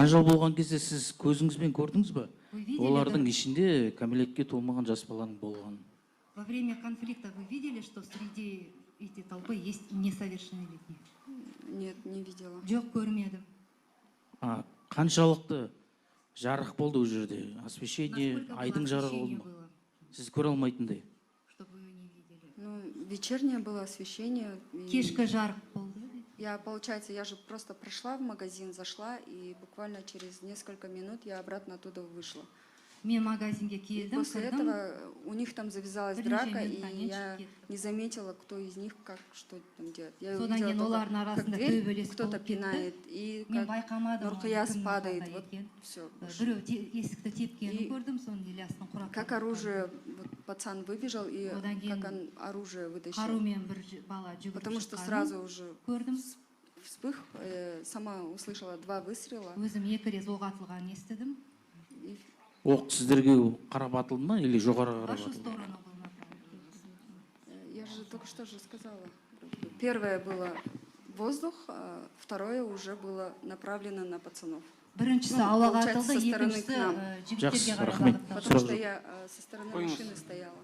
Жанжал болған кезде сіз көзіңізбен көрдіңіз ба, Вы видели, олардың ішінде кәмелетке толмаған жас баланың болғанын? Во время конфликта вы видели, что среди этой толпы есть несовершеннолетние? Нет, не видела. Жоқ, көрмедім. А қаншалықты жарық болды ол жерде, освещение, Насколько было айдың жарығы болды освещение ма, было, сіз көре алмайтындай? Чтобы вы не видели? Ну, вечернее было освещение. И Кешкі жарық болды. Я, получается, я же просто прошла в магазин, зашла, и буквально через несколько минут я обратно оттуда вышла. Мен магазинге И келдім, после кірдім. Этого у них там завязалась Бірнеше драка, и минуттан кейін я шығып кеттім. Не заметила, кто из них как что там делает. Я Содан увидела кейін только, олардың как арасында дверь төбелес кто-то болып кетті. Пинает, и Мен как байқамадым оның Нуркияс кімнің падает. қандай Вот екенін. все. Біреу есікті тепкенін И көрдім, соны Ильястың құрап как оружие, вот пацан выбежал, и Одан как кейін он оружие вытащил. Қарумен бір бала жүгіріп Потому что шыққанын сразу уже көрдім. Вспых, сама услышала два выстрела. Өзім екі рет оқ атылғанын естідім. И Оқ сіздерге қарап атылды ма или жоғары В қарап вашу атылды? Сторону был направлен. Я же только что же сказала. Первое было воздух, а второе уже было направлено на пацанов. Біріншісі Ну, ауаға получается, атылды, со стороны екіншісі к нам. Жігіттерге Жақсы, қарай рахмет. бағытталды. Потому Сразу. Что я со стороны Қойыңыз. Машины стояла.